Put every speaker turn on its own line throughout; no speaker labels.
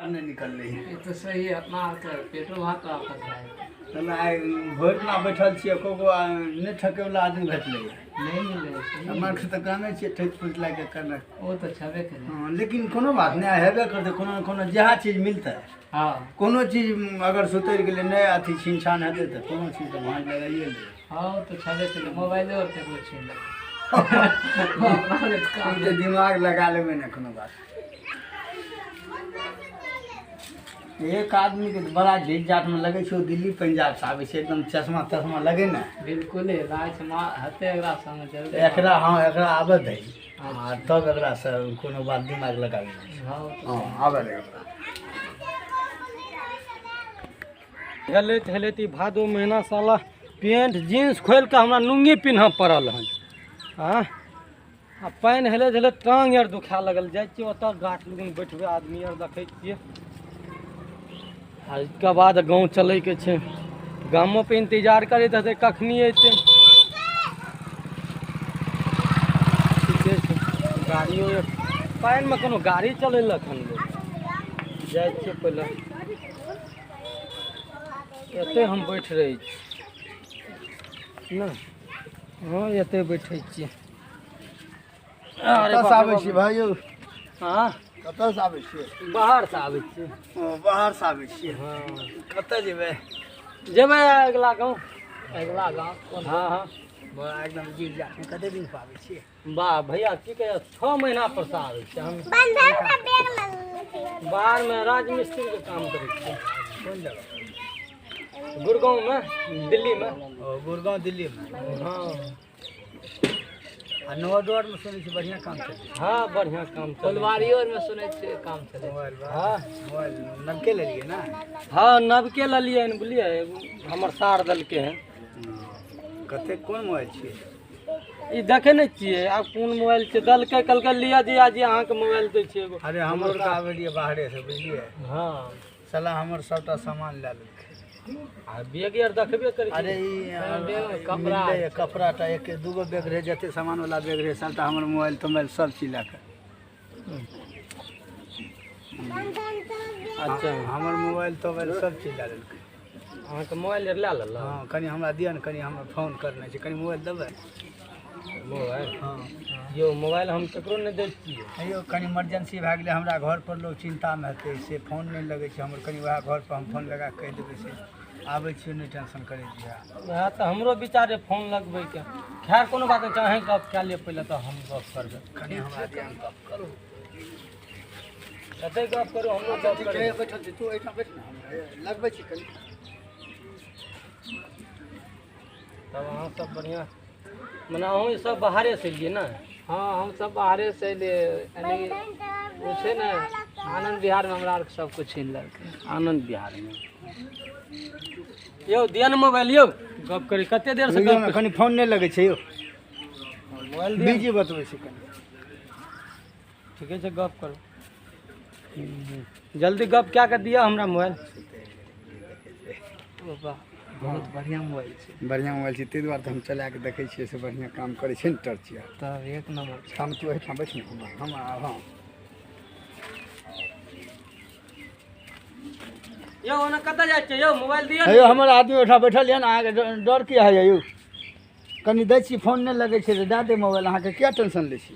नहि निकललै।
ई तऽ सही है, अपना आरके पेटो भात आफत भए गेल।
तहन आइ भरि दिना बैठल छियै, एको गो नहि ठकैवला आदमी भेटलै।
नहि मिलै सही।
हमरा आरके तऽ कामे छियै ठकि फुसि लए कऽ करनाइ।
ओ तऽ छेबे करै।
हँ, लेकिन कोनो बात नहि, आइ हेबे करतै कोनो ने कोनो, जएह चीज मिलतै। कोनो चीज अगर सुतरि गेलै, नहि अथी छीन छान हेतै तऽ कोनो चीज तऽ भाँज लगाइए लेबै।
हँ, ओ तऽ छेबे करै, मोबाइलो आर ककरो छीन लेबै।
हम तऽ दिमाग लगा लेबै ने, कोनो बात। एक आदमीके बड़ा झीट जाटमे लगै छै, ओ दिल्ली पंजाब से आबै छै, एकदम चश्मा तश्मा लगे ने।
बिल्कुल लागै छै, माँ हेतै एकरा संगे जरूर।
एकरा, हँ, एकरा आबऽ दही आ तब एकरासँ कोनो बात दिमाग लगाबी।
हँ।
हँ, आबऽ दे एकरा।
हेलैत हेलैत ई भादो महीना साला पेंट जीन्स खोलि कऽ हमरा लुङ्गी पिन्हऽ पड़ल हन। आँय, आ पानि हेलैत हेलैत टाँग आर दुखाए लगल। जाइ छियै ओतऽ गाछ लगन बैठबै, आदमी आर देखै छियै। आ एहिके बाद गाँव चलैके छै, गामोपर इन्तजार करैत हेतै कखनी अयतै। ठीके छै, गाड़ियो पानिमे कोनो गाड़ी चलेलक हन लोक। जाइ छियै, पहिले एतै हम बैठ रहै छी ने। हँ, एतै बैठै छियै। अरे
कतऽसँ
बाप रे
आबै
बाप।
छियै भाइ यौ?
हँ।
कतऽसँ आबै छियै?
बाहरसँ आबै छियै।
ओ, बाहरसँ आबै छियै?
हँ।
कतऽ जेबै?
जेबै अगिला गाँव।
अगिला गाँव कोन?
हँ।
बड़ा एकदम गिर जात। कते दिन पर आबै छियै?
वाह भैया, की कहै, 6 महीना पर से आबै छियै हम। बाहरमे राजमिस्त्रीके काम करै छियै।
कोन जगह?
गुड़गाँवमे, दिल्लीमे।
ओ, गुड़गाँव दिल्लीमे?
हँ।
आ नोडोरमे सुनै छियै बढ़िआँ काम चलै छै।
हँ, बढ़िआँ काम चलै छै।
फुलवारियो आरमे सुनै छियै काम चलै छै।
मोबाइल?
हँ।
मोबाइल नबके लेलियै ने?
हँ, नवके लेलियै हन, बुझलियै, एगो हमर सार देलकै हन।
कतेक, कोन मोबाइल छियै?
ई देखै नहि छियै आब कोन मोबाइल छै। देलकै, कहलकै लिअ जिया जी, अहाँके मोबाइल दै छियै एगो।
अरे, हमरो आरके आबै रहियै बाहरेसँ, बुझलियै?
हँ।
साला हमर सबटा सामान लए लेलकै।
आ बैग आर देखबे करै
अरे
छियै।
ई
बैग कपड़ा।
मिललै, कपड़ा टा एक दूगो बैग रहै, जते सामान वाला बैग रहै सबटा, हमर मोबाइल तोबाइल सब चीज लए कऽ।
अच्छा।
हमर मोबाइल तोबाइल सब चीज लए लेलकै।
अहाँके मोबाइल आर लए लेलक?
हँ, कनि हमरा दिअ ने, कनि हमरा फोन करनाइ छै, कनि मोबाइल देबै?
मोबाइल?
हँ।
यौ, मोबाइल हम ककरो नहि दै छियै।
यौ, कनि इमरजेंसी भए गेलै, हमरा घर पर लोक चिन्तामे हेतै, से फोन नहि लगै छै हमर। कनि वएह घर पर हम फोन लगा कऽ कहि देबै से आबै छियै, नहि टेंशन करै छियै।
वएह तऽ हमरो विचार रहै फोन लगबैके। खैर, कोनो बात नहि छै, अहीँ गप कए लिअ पहिले, तऽ हम गप करबै।
कनि हमरा दिअ ने।
गप करू, कतै गप करू, हमरो गप
ठीक
करू।
छै, बैठल छी, तू एहिठाम बैठ ने, हम लगबै छी कनि।
तब अहाँ सब बढ़िआँ, मने अहूँ सब बाहरेसँ एलियै ने?
हँ, हम सब बाहरे से एलियै, यानी ओ छै ने आनंद बिहारमे हमरा आरके सब किछु छीन लेलकै।
आनंद बिहारमे। यौ, दिअ ने मोबाइल यौ, गप करी, कते देरसँ
रुकियौ
गप
ने, कनि फोन नहि लगै छै यौ।
मोबाइल दिअ ने।
बिजी बतबै छै कनि।
ठीके छै, गप करू जल्दी, गप कए कऽ दिअ हमरा मोबाइल।
वाह, बहुत बढ़िआँ मोबाइल छै।
बढ़िआँ मोबाइल छै, ताहि दुआरे तऽ हम चला कऽ देखै छियै से बढ़िआँ काम करै छै ने टर्च आर।
तब एक नंबर छै।
हम तू एहिठाम बैठ ने, हम हँ।
यौ, ओना कतऽ जाइ छियै यौ? मोबाइल दिअ ने।
हे यौ, हमर आदमी ओहिठाम बैठल यऽ ने, अहाँके डर की होइए यौ? कनि दै छी, फोन नहि लगै छै तऽ दए दे मोबाइल। अहाँके किया टेंशन लै छी?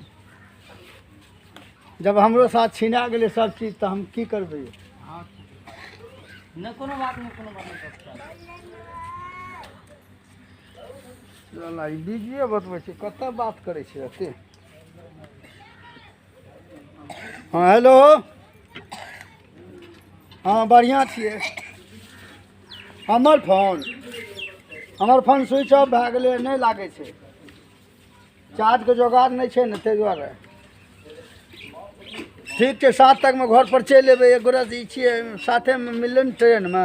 जब हमरो साथ छिना गेलै सब चीज तऽ हम की करबै यौ?
नहि, कोनो बात नहि, कोनो बात नहि, गप कए लिअ।
साला ई बिजिए बतबै छै, कतऽ बात करै छै एते? हँ, हेलो, हँ, बढ़िआँ छियै। हमर फोन स्विच ऑफ भए गेलै, नहि लागै छै, चार्जके जोगाड़ नहि छै ने, ताहि दुआरे। ठीक छै, 7 तकमे घर पर चलि एबै। एक गोटा ई छियै, साथेमे मिललै ने ट्रेनमे,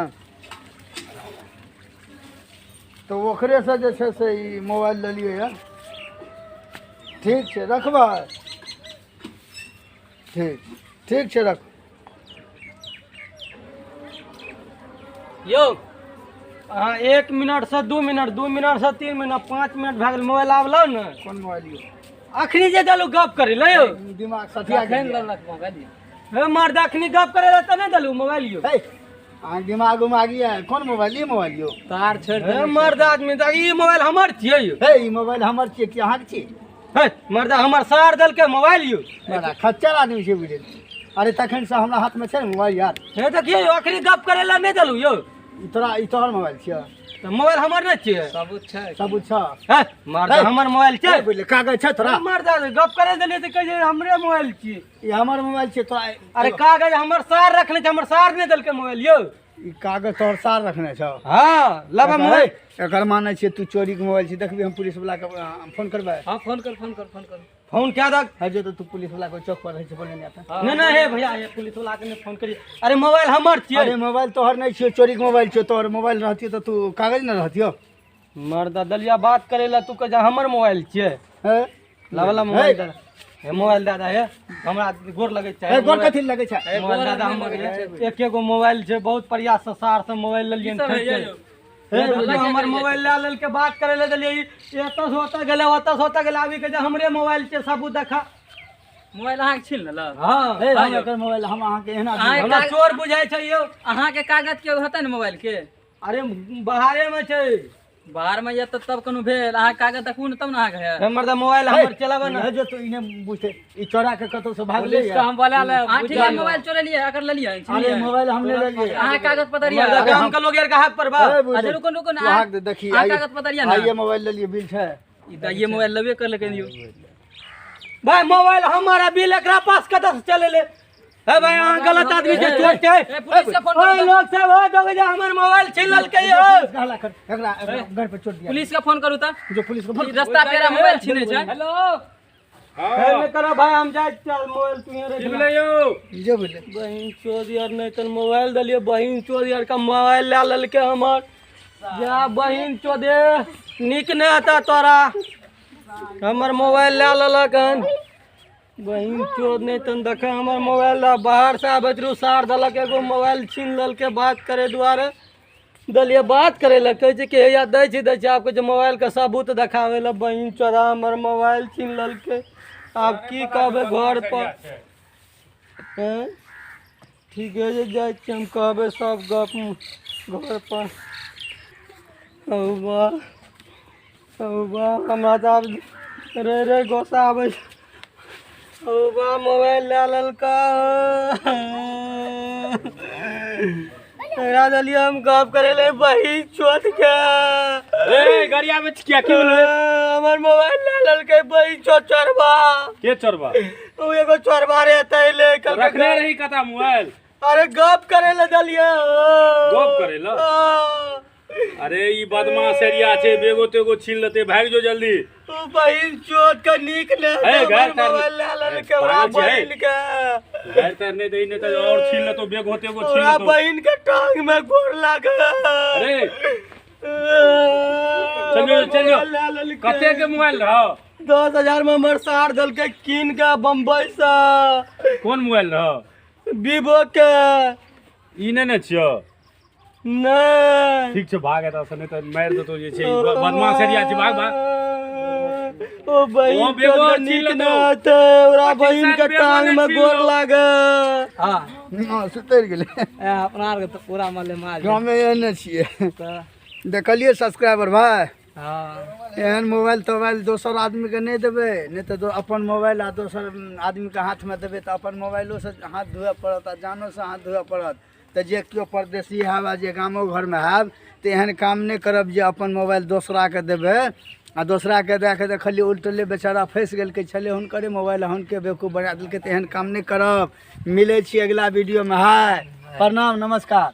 तऽ ओकरेसँ जे छै से ई मोबाइल लेलियै यऽ। ठीक छै, रखबै। ठीक, ठीक छै, रख।
यौ, अहाँ 1 मिनटसँ 2 मिनट, 2 मिनटसँ 3 मिनट, 5 मिनट भए गेल, मोबाइल आब लाउ ने।
कोन मोबाइल यौ?
अखनी जे देलहुँ गप करै लए यौ।
दिमाग सठिया
कखन
गेल।
लेलक मोबाइल यौ?
हे मर्द, अखनी गप करे ला तऽ नहि देलू मोबाइल यौ।
हे, अहाँ दिमाग उमाग यऽ? कोन मोबाइल? ई मोबाइल यौ?
तार छोड़ि
हे
देने।
मर्द आदमी, तऽ ई मोबाइल हमर छियै यौ।
हे, ई मोबाइल हमर छियै कि अहाँके छियै?
हे मर्द, हमर सार देलकै मोबाइल यौ।
बड़ा खच्चर आदमी छै बुझल। अरे, तखन से हमरा हाथमे छै ने मोबाइल यार।
हे देखियौ यौ, अखनी गप करे ला नहि देलू यौ।
ई तोरा, ई तोहर मोबाइल छियै?
तऽ मोबाइल हमर नहि छियै?
सबूत छै।
सबूत छ?
हे मर्द,
हे।
हमर मोबाइल छै।
बुझले, कागज छै तोरा?
मर्द, गप करे देलियै तऽ कहै छै हमरे मोबाइल छियै।
ई हमर मोबाइल छियै तोरा?
अरे, कागज हमर सार रखने छै, हमर सार नहि देलकै मोबाइल यौ।
ई कागज तोहर सार रखने छौ?
हँ, लबा मोबाइल।
एकर मानै छियै तू चोरी के मोबाइल छी। देखबी, हम पुलिस वाला के फोन करबै।
हाँ, फोन कर, फोन कर, फोन कर।
फोन कए दक।
है जो, तऽ तू पुलिस वाला के चौक पर रहै छै, बोले नहि आता।
नहि नहि, हे भैया, हे पुलिस वाला के नहि फोन करिए। अरे, मोबाइल हमर छियै।
अरे, मोबाइल तोहर नहि छियौ, चोरी के मोबाइल छियौ। तोहर मोबाइल रहतियौ तऽ तू कागज नहि रहतियौ?
मर्द, दलिया बात करे ला, तू कह हमर मोबाइल छियै।
हे।
लाबा ला मोबाइल दादा, हे मोबाइल दादा, हे हमरा गोर लगै छै।
हे, गोर कथी लगे छै?
मोबाइल दादा हमर, एक एगो मोबाइल छै। बहुत प्रयास से सार से मोबाइल लेलियै। हे देखियौ, हमर मोबाइल लए लेलकै। बात करे लए देलियै, एतऽ से ओतऽ गेलै, ओतऽ से ओतऽ गेलै, आबि के जे हमरे मोबाइल छै, सबूत देखा।
मोबाइल अहाँके छीन लेलक?
हँ।
हे, हम एकर मोबाइल हम अहाँके एहन आदमी
अहाँके
हमरा चोर बुझाइ छै यौ।
अहाँके कागज के हेतै ने मोबाइल के?
अरे, बाहरे मे छै।
बाहर मे यऽ तऽ तब कोनो भेल? अहाँ कागज देखू ने, तब ने अहाँके हैत।
हमर तऽ मोबाइल हमर चलाबऽ ने।
हे जो, तू इने बुझते, ई चोरा के कतौ से भागले।
पुलिस के हम बोला ले। अहाँ ठीक है, मोबाइल चोरेलियै, एकर लेलियै?
अरे, मोबाइल हम नहि लेलियै।
अहाँ कागज पत्र यऽ?
मर्द, गाम के लोग यार के हाथ पर बा।
हे बुझले,
अच्छा, रुको, रुको ने।
तू हाथ दे, देखी।
अहाँ कागज पत्र यऽ ने?
आइए मोबाइल लेलियै, बिल छै।
ई तऽ ये मोबाइल लेबे करलकै यौ।
भाई, मोबाइल हमारा, बिल एकरा पास कतऽ से चले ले? हे भाई, अहाँ गलत आदमी छै, चोर छै।
ए, पुलिस के फोन
ओए
करू।
लोग सब हो दोगे जे हमर मोबाइल छीन लेलकै यौ।
हल्ला कर, एकरा एकरा घर पर चोट दिया।
पुलिस के फोन करू तऽ।
जो, पुलिस के फोन।
ई रस्ता पेरा मोबाइल छीनै छै। हेलो।
हे, नहि करऽ भाई, हम जाइ चल, मोबाइल तू रख ले।
जो बुझले।
बहिन चोद यार, नहि तऽ मोबाइल देलियै, बहिन चोद यार का मोबाइल लए लेलकै हमर। जा बहिन चोदे, नीक नहि हेतऽ तोरा। हमर मोबाइल लए लेलक हन बहिन चोद। नहि तऽ देख, हमर मोबाइल लए बाहर से आबैत रहू, सार देलक एगो मोबाइल छीन लेलकै। बात करे दुआरे देलियै, बात करे लए कहै छै कि हैया दै छी, दै छी। आब कहै छै मोबाइलके सबूत देखाबै लए। बहिन चोदा, हमर मोबाइल छीन लेलकै। आब की कहबै घर पर? हैं, ठीके छै, जाइ छियै हम, कहबै सब गप घर पर। हौ बा, हौ बा, हमरा तऽ आब रे रे गोस्सा आबै छै। हौ बा, मोबाइल लए लेलकै। एकरा देलियै हम गप करै लए, बहिन चोद के।
ए, गाड़िया में किया की भेलै?
हमर मोबाइल लए लेलकै बहिन चोद चोरबा।
के चोरबा?
ओ एगो चोरबा रे तैले।
रखने रही कता मोबाइल?
अरे, गप करे लए देलियै।
गप करै लए?
हाँ।
अरे, ई बदमाश एरिया छै, बेगो तेगो छीन लेतै, भागि जो जल्दी।
ओ बहिन चोद के नीक ने।
ए,
हमर
गारि तारि-
मोबाइल लए लेलकै।
ए,
ओकरा
पागल छै,
बहिन के
गारि तारि नहि दही, नहि तऽ और छीन लेतौ, बेगो तेगो छीन
ओकरा
लेतौ।
बहिन के टांग में गोर लागे।
अरे, चल जो, चल जो।
मोबाइल लए लेलकै।
कते के मोबाइल रहो?
10,000 में हमर सार देलकै कीन के बम्बई से।
कोन मोबाइल रहो?
वीवो के।
ई नहि ने छियौ?
नहि।
ठीक छै, भाग एतऽ से, नहि तऽ मारि देतौ। जे छै, ई बदमाश एरिया छै, भाग भाग।
ओ बहिन
ओ बेगो
चोद के
छीन
नीक
लेतौ।
ने हेतै। ओकरा बहिन के
बेगो
टांग
नहि
में
छीन
गोर
लो।
लागे।
हाँ।
हँ, सुतरि गेलै।
ए, अपना आरके तऽ पूरा मले मार।
गाँवमे एहने छियै।
तऽ
देखलियै सब्सक्राइबर भाई?
हाँ।
एहन मोबाइल तोबाइल दोसर आदमीके नहि देबै, नहि तऽ अपन मोबाइल आ दोसर आदमीके हाथमे देबै तऽ अपन मोबाइलोसँ हाथ धोअ पड़त आ जानोसँ हाथ धोअ पड़त। तऽ जे केओ परदेसी हैब आ जे गामो घरमे हैब, तऽ एहन काम नहि करब जे अपन मोबाइल दोसराके देबै आ दोसराके दए कऽ देखलियै उल्टले बेचारा फँसि गेल। कहै छलै हुनकरे मोबाइल आ हुनके बेवकूफ बना देलकै। तऽ एहन काम नहि करब। मिलै छी अगिला वीडियोमे। हाय, प्रणाम, नमस्कार।